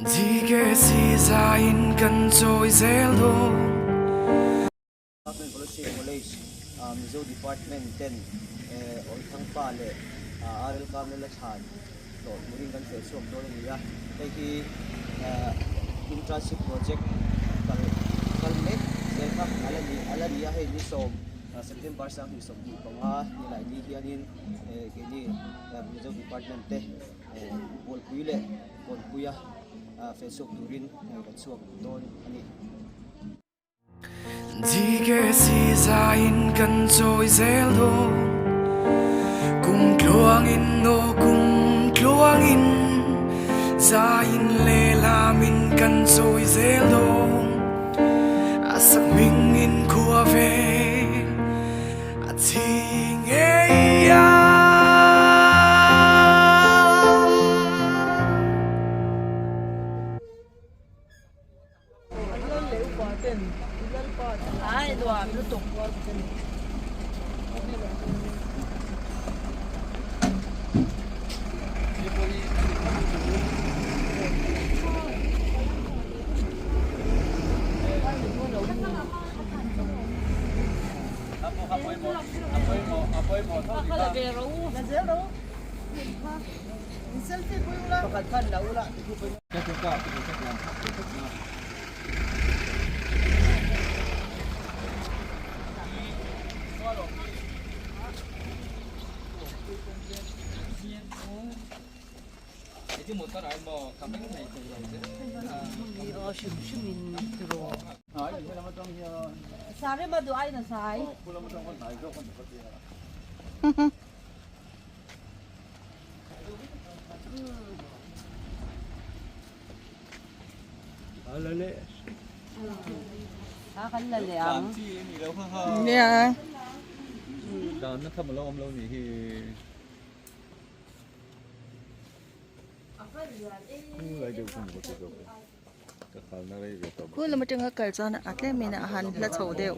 DKC zaiin kan chawi zel dawn. Government Kolasib College Mizo Department ten Awithangpa leh RL Karnel a thlan hlawh turin kan feh chhuak dawn a ni a, hei hi internship project kal kal mek zel kha a la ni a la ni a, hei ni sawm September 2025 nilai ni hianin keini Mizo Department te Bualpui leh Kawnpuia feh chhuak turin kan chhuak dawn a ni. DKC zaiin kan chawi zel dawn, kum tluangin aw kum tluangin, zaiin leh lamin kan chawi zel dawn, a sak hmingin khua vel a thi ngei a. Khu lam atanga kal chuan a tlem in a han hla chho deuh.